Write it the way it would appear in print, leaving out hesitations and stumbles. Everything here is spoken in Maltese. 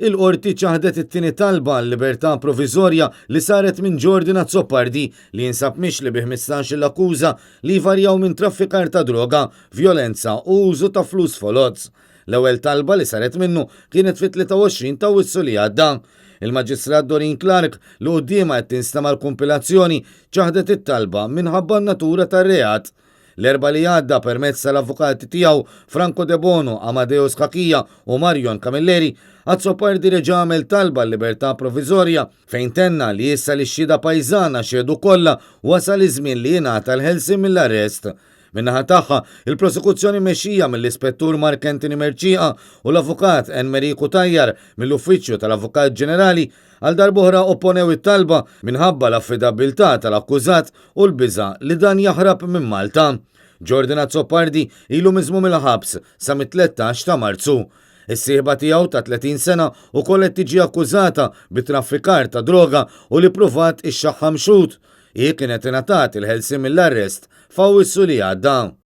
Il-Qorti ċaħdet it-tieni talba għal libertà proviżorja li saret minn Jordan Azzopardi li jinsab mixli bi 15-il akkuża li jvarjaw minn traffikar ta' droga, vjolenza u użu ta' flus foloz. L-ewwel talba li saret minnu kienet fit-23 ta' Awwissu li għadda. Il-Maġistrat Doreen Clarke, li quddiemha qed tinstema' l-kumpilazzjoni, ċaħdet it-talba minħabba n-natura tar-reat. L-Erbgħa li għadda, permezz tal-avukati tiegħu Franco Debono, Amadeo Scachia u Marion Camilleri, Azzopardi reġa' għamel talba għal libertà proviżorja fejn tenna li issa li x-xhieda pajżana xehdu kollha wasal iż-żmien li jingħata l-ħelsien mill-arrest. Min-naħa tagħha, il-prosekuzzjoni mmexxija mill-Ispettur Mark Anthony Mercieca u l-Avukat Anne Marie Cutajar mill-Uffiċċju tal-Avukat Ġenerali għal darb'oħra opponew it-talba minħabba l-affidabbiltà tal-akkużat u l-biża' li dan jaħrab minn Malta. Jordan Azzopardi ilu miżmum il-ħabs sa mit-13 ta' Marzu. Is-sieħba tiegħu ta' 30 sena wkoll qed tiġi akkużata bi traffikar ta' droga u li ppruvat ixxaħħam xhud. Hi kienet ingħatat il-ħelsien mill-arrest f'Awwissu li għadda.